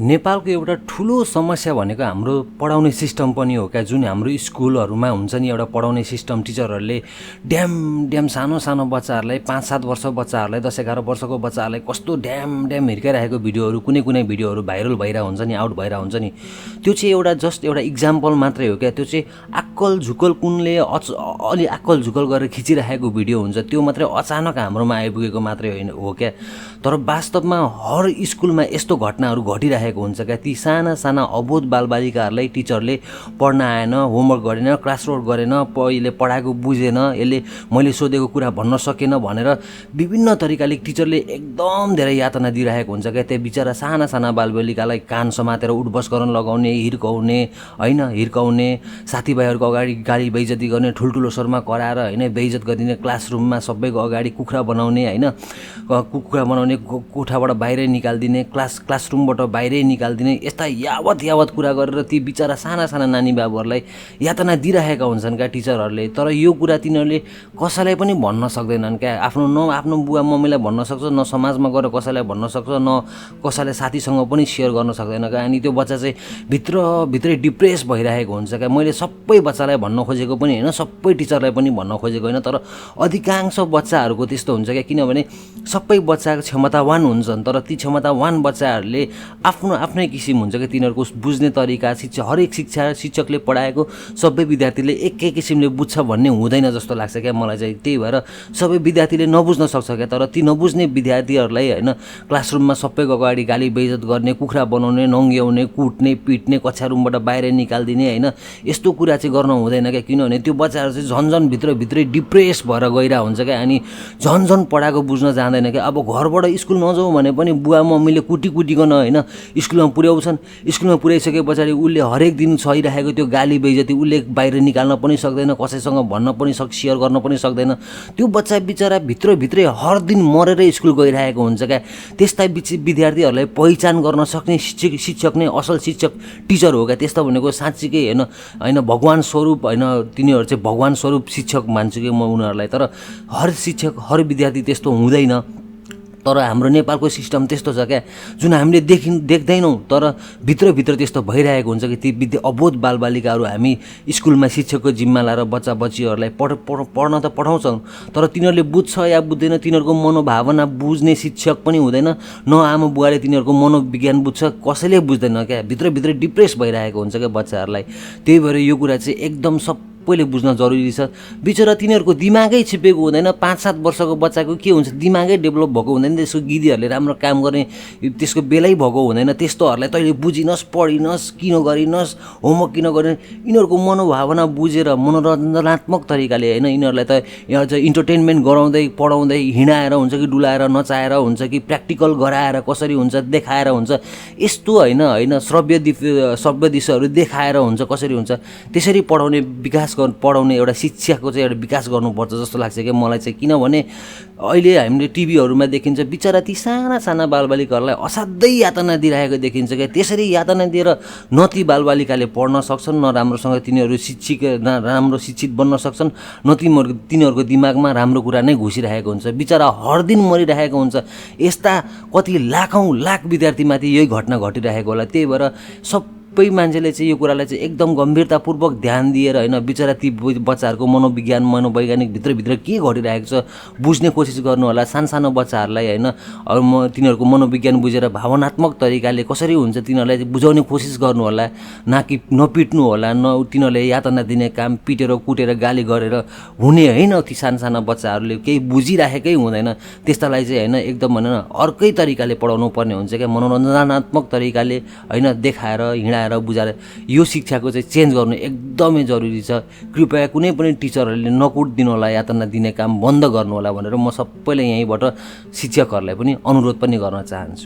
नेपालको एउटा ठुलो समस्या भनेको हाम्रो पढाउने सिस्टम पनि हो क्या। जुन हाम्रो स्कुलहरूमा हुन्छ नि एउटा पढाउने सिस्टम, टिचरहरूले ड्याम ड्याम सानो सानो बच्चाहरूलाई 5-7 वर्ष बच्चाहरूलाई 10-11 वर्षको बच्चाहरूलाई कस्तो ड्याम ड्याम हिर्काइरहेको भिडियोहरू, कुनै कुनै भिडियोहरू भाइरल भइरहेको हुन्छ नि, आउट भइरहेको हुन्छ नि। त्यो चाहिँ एउटा जस्ट एउटा इक्जाम्पल मात्रै हो क्या। त्यो चाहिँ आक्कल झुकल कुनले अलि आक्कल झुकल गरेर खिचिरहेको भिडियो हुन्छ, त्यो मात्रै अचानक हाम्रोमा आइपुगेको मात्रै हो क्या। तर वास्तवमा हर स्कुलमा यस्तो घटनाहरू घटिरहेको हुन्छ क्या। ती साना साना अबोध बालबालिकाहरूलाई टिचरले पढ्न आएन, होमवर्क गरेन, क्लासवर्क गरेन, यसले पढाएको बुझेन, यसले मैले सोधेको कुरा भन्न सकेन भनेर विभिन्न तरिकाले टिचरले एकदम धेरै यातना दिइरहेको हुन्छ क्या। त्यहाँ बिचरा साना साना बालबालिकालाई कान समातेर उठबस गर्न लगाउने, हिर्काउने, साथीभाइहरूको अगाडि गाली बेइज्जती गर्ने, ठुल्ठुलो स्वरमा कराएर बेइज्जत गरिदिने, क्लासरुममा सबैको अगाडि कुखुरा बनाउने, कुखुरा बनाउने, कोठाबाट बाहिरै निकालिदिने, क्लासरुमबाट बाहिरै निकालिदिने, यस्ता यावत कुरा गरेर ती बिचरा साना साना नानी बाबुहरूलाई यातना दिइरहेका हुन्छन् क्या टिचरहरूले। तर यो कुरा तिनीहरूले कसैलाई पनि भन्न सक्दैनन् क्या। आफ्नो बुवा मम्मीलाई भन्न सक्छ, न समाजमा गएर कसैलाई भन्न सक्छ, न कसैलाई साथीसँग पनि सेयर गर्न सक्दैन क्या। अनि त्यो बच्चा चाहिँ भित्रै डिप्रेस भइरहेको हुन्छ क्या। मैले सबै बच्चालाई भन्न खोजेको पनि होइन, सबै टिचरलाई पनि भन्न खोजेको होइन, तर अधिकांश बच्चाहरूको त्यस्तो हुन्छ क्या। किनभने सबै बच्चाको क्षमतावान हुन्छन्, तर ती क्षमतावान बच्चाहरूले आफ्नै किसिम हुन्छ कि तिनीहरूको बुझ्ने तरिका, हरेक शिक्षकले पढाएको सबै विद्यार्थीले एकै किसिमले बुझ्छ भन्ने हुँदैन जस्तो लाग्छ क्या मलाई चाहिँ। त्यही भएर सबै विद्यार्थीले नबुझ्न सक्छ क्या। तर ती नबुझ्ने विद्यार्थीहरूलाई क्लासरुममा सबैको अगाडि गाली बेइज्जत गर्ने, कुखुरा बनाउने, नङ्ग्याउने, कुट्ने, पिट्ने, कक्षा रुमबाट बाहिर निकालिदिने यस्तो कुरा चाहिँ गर्न हुँदैन क्या। किनभने त्यो बच्चाहरू चाहिँ झन् भित्रै डिप्रेस भएर गइरहेको हुन्छ क्या। अनि झन् पढाएको बुझ्न जाँदैन क्या। अब घरबाट स्कुल नजाउँ भने पनि बुवा मम्मीले कुटिकन स्कुलमा पुर्याउँछन्। स्कुलमा पुर्याइसके पछाडि उसले हरेक दिन सहिरहेको त्यो गाली बेइज्जती उसले बाहिर निकाल्न पनि सक्दैन, कसैसँग भन्न पनि सेयर गर्न पनि सक्दैन। त्यो बच्चा बिचरा भित्रै हर दिन मरेर स्कुल गइरहेको हुन्छ क्या। त्यस्ता विद्यार्थीहरूलाई पहिचान गर्न सक्ने शिक्षक नै असल शिक्षक टिचर हो क्या। त्यस्ता भनेको साँच्चीकै भगवान् स्वरूप तिनीहरू चाहिँ भगवान् स्वरूप शिक्षक मान्छु कि म उनीहरूलाई। तर हर शिक्षक, हर विद्यार्थी त्यस्तो हुँदैन। तर हाम्रो नेपालको सिस्टम त्यस्तो छ क्या, जुन हामीले देख्दैनौँ, तर भित्र त्यस्तो भइरहेको हुन्छ कि ती अबोध बालबालिकाहरू हामी स्कुलमा शिक्षकको जिम्मा लाएर बच्चा बच्चीहरूलाई पढ्न त पठाउँछौँ, तर तिनीहरूले बुझ्छ या बुझ्दैन, तिनीहरूको मनोभावना बुझ्ने शिक्षक पनि हुँदैन, न आमा बुवाले तिनीहरूको मनोविज्ञान बुझ्छ, कसैले बुझ्दैन क्या। भित्रै डिप्रेस भइरहेको हुन्छ क्या बच्चाहरूलाई। त्यही भएर यो कुरा चाहिँ एकदम सबैले बुझ्न जरुरी छ। बिचरा तिनीहरूको दिमागै छिपेको हुँदैन। 5-7 वर्षको बच्चाको के हुन्छ, दिमागै डेभलप भएको हुँदैन। त्यसको दिदीहरूले राम्रो काम गर्ने त्यसको बेलै भएको हुँदैन। त्यस्तोहरूलाई तैँले बुझिनस्, पढिनस्, किन गरिनस्, होमवर्क किन गरिन, यिनीहरूको मनोभावना बुझेर मनोरञ्जनात्मक तरिकाले यिनीहरूलाई त यहाँ चाहिँ इन्टरटेनमेन्ट गराउँदै पढाउँदै हिँडाएर हुन्छ कि डुलाएर नचाएर हुन्छ कि प्र्याक्टिकल गराएर कसरी हुन्छ देखाएर हुन्छ, यस्तो श्रव्य दिशहरू देखाएर हुन्छ, कसरी हुन्छ त्यसरी पढाउने एउटा शिक्षाको चाहिँ एउटा विकास गर्नुपर्छ जस्तो लाग्छ क्या मलाई चाहिँ। किनभने अहिले हामीले टिभीहरूमा देखिन्छ बिचरा ती साना साना बालबालिकाहरूलाई असाध्यै यातना दिइरहेको देखिन्छ क्या। त्यसरी यातना दिएर न ती बालबालिकाले पढ्न सक्छन्, न राम्रोसँग तिनीहरू राम्रो शिक्षित बन्न सक्छन्, न तिनीहरूको दिमागमा राम्रो कुरा नै घुसिरहेको हुन्छ। बिचरा हर दिन मरिरहेको हुन्छ। यस्ता कति लाख विद्यार्थीमाथि यही घटना घटिरहेको होला। त्यही भएर सबै मान्छेले चाहिँ यो कुरालाई चाहिँ एकदम गम्भीरतापूर्वक ध्यान दिएर बिचरा ती बच्चाहरूको मनोवैज्ञानिक भित्र के घटिरहेको छ बुझ्ने कोसिस गर्नु होला। सानो बच्चाहरूलाई तिनीहरूको मनोविज्ञान बुझेर भावनात्मक तरिकाले कसरी हुन्छ तिनीहरूलाई बुझाउने कोसिस गर्नु होला, न कि नपिट्नु होला, न तिनीहरूले यातना दिने काम पिटेर कुटेर गाली गरेर हुने होइन। ती साना बच्चाहरूले केही बुझिराखेकै हुँदैन। त्यस्तालाई चाहिँ एकदम अर्कै तरिकाले पढाउनु पर्ने हुन्छ क्या, मनोरञ्जनात्मक तरिकाले देखाएर हिँडाएर बुझाएर। यो शिक्षाको चाहिँ चेन्ज गर्नु एकदमै जरुरी छ। कृपया कुनै पनि टिचरहरूले नकुट दिनु होला, यातना दिने काम बन्द गर्नु होला भनेर म सबैले यहीँबाट शिक्षकहरूलाई पनि अनुरोध पनि गर्न चाहन्छु।